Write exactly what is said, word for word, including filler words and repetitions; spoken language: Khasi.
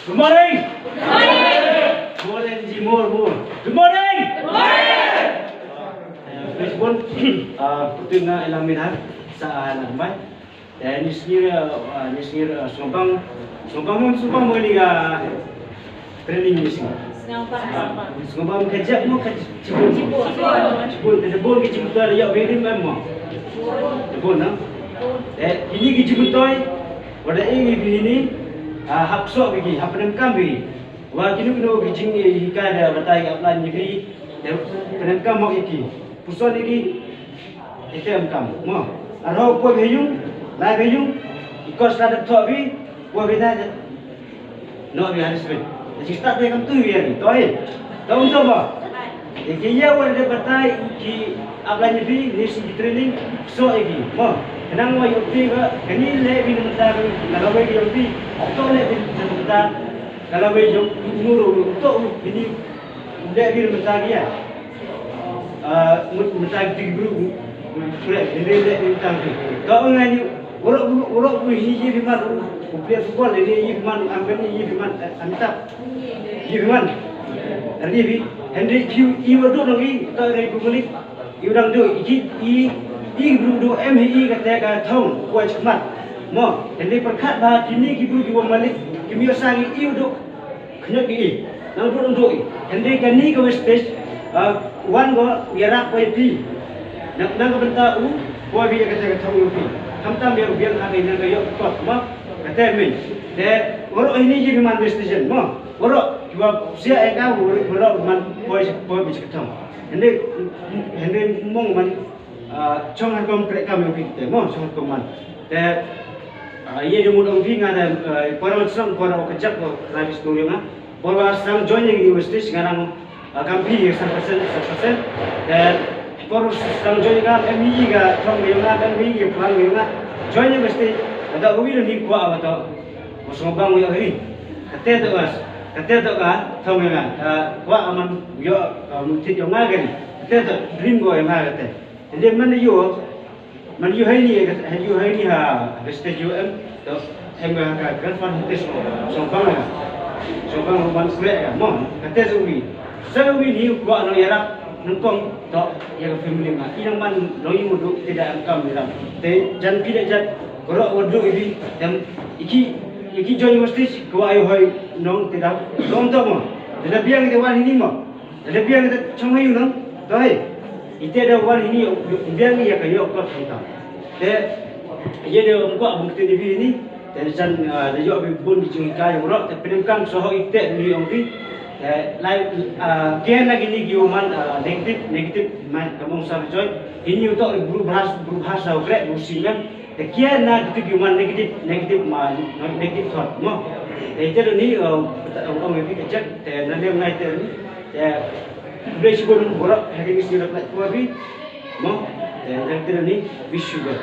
Good morning. Good morning. More energy, more, more. Good morning. Good morning. Uh, first one, uh, putih nga ilang minhar sa anak mai. Dan ni sendiri, uh, ni sendiri, uh, sngewbang, sngewbang mo, sngewbang mo ni ga training ni sendiri. Sngewbang ka jab mo ka jibun. Jibun ka jibun ka jibun tu ada ya beri mem mo. Jibun na. Eh, ini ka jibun tu. Wat la ïa ngi bad ïa ngi, ah, hap soh bad ïa ngi, hap pyndonkam bad ïa ngi. Wat kino kino ki jinghikai da batai ïa ki upline ïa ngi, da pyndonkam hok ïa ki. Puson ïa ki, ïa ki em kam. Mo, arho poi bad ïa ngi, lai bad ïa ngi, ïa ki kos la da thoh bad ïa ngi, poi bad ïa ngi. Noh bad ïa ngi ha ri sbit. Da jingstad bad ïa kam tu bad ïa ngi. To hi. To ym to mo. Te ki ïa wan da batai ki upline ïa phi, ne shi ki training, soh ïa ki. Mo, khnang wa ïoh phi ba kani leh phi na mynta ka lawei ka ïoh phi. To leh phi na mynta ka lawei ïoh nur to phi ni leh phi na mynta ki ïa. Ah, mut mynta ki ding bru. Kure, hynrei leh phi na mynta ki. To ngan ïoh Waroh, waroh, waroh, hi, hi, hi, man, u player football, hi, hi, man, am, hi, hi, man, am, tap. Hi, hi, man. Ardi, hi, Henry, hi, hi, wa do, nong, hi, ta, hi, bu, malik. Hi, u dang do, hi, hi, hi, hi, bu, do, em, hi, hi, kata, ka, thong, wa, chmat. Mo, Henry, pyrkhat, ba, kini, ki, bu, ki, wa, malik, ki, mi, wa, sang, hi, hi, wa, do. Khyndiat ïa i. Nang duk nang duk i. Hynrei kane ka wastage, ah, wan ko ïarap ko ïa phi. Nang, nang ka bynta u, ko ïa phi ïa kata ka thong ïa phi. Khamtam ïa u biang ha ka nang ka ïoh kot mo. Kata mynta. Te waroh hini ïa phi man wastage mo. Waroh kiba siah ïa ka waroh man poi poi bad ka thong. Hynrei hynrei mong man Ah, chong har kum kreh kam ïa phi te mo, chong har kum man. Te, ah, ïa dei mut ong phi nga da, ah, para wan shnong para ka jak ko life story nga. Para sang join ïa university nga nang, ah, kam phi ïa san percent, san percent. Te, para sang join nga em ïa ka thong ïa nga, em ïa ka plan ïa nga. Join university, ada wi ni kwa wa to. Mo sngewbang ïa ri. Kate to was, kate to ka thong ïa nga. Ah, kwa aman ïa, ah, mutit ïa nga kan. Kate to dream ko ïa nga kate. Hynrei man ïoh, man ïoh ha ine, ha ïoh ha ine ha, ha stage ïoh em, to, em ha ka grand final test mo, sngewbang ha, sngewbang ha man sngewbang ha, mo, ka test uwi. Sa uwi ni u kwah nang ïarap, nyngkong, to, ïa ka family ma. I nang man, long ïoh muduk, te da em kam ïarap. Te, jan phi da jan, baroh wa duk ïa phi, te, i ki, i ki join wa stage, kwah ïoh hoi, nong, te da, long to mo. Te da biang te wan ine mo. Lada biang kita chong ayu nang, to hai. Ite da wan hini biang ïa ka ïoh kot kita. Te ïa da ong kwah bun kti ni bi hini. Te jan, ah, da ïoh bi bun ki jinghikai ïa u rok, te pyndonkam soh ite ni ong bi. Te lai, ah, kian lagi ni ki uman, ah, negative, negative, mai ka mong sa joy. Hini utok bru bahas, bru bahas sa ukrek, bru simen. Te kian na kitu ki uman negative, negative ma, negative thought mo. Te ite ni, ah, ong bi ka check, te na ne ngai te ni. Te Khublei shibun baroh ha kine ki sngi da pynlait pyrshah phi. Mo, te dang kine ni wish you well.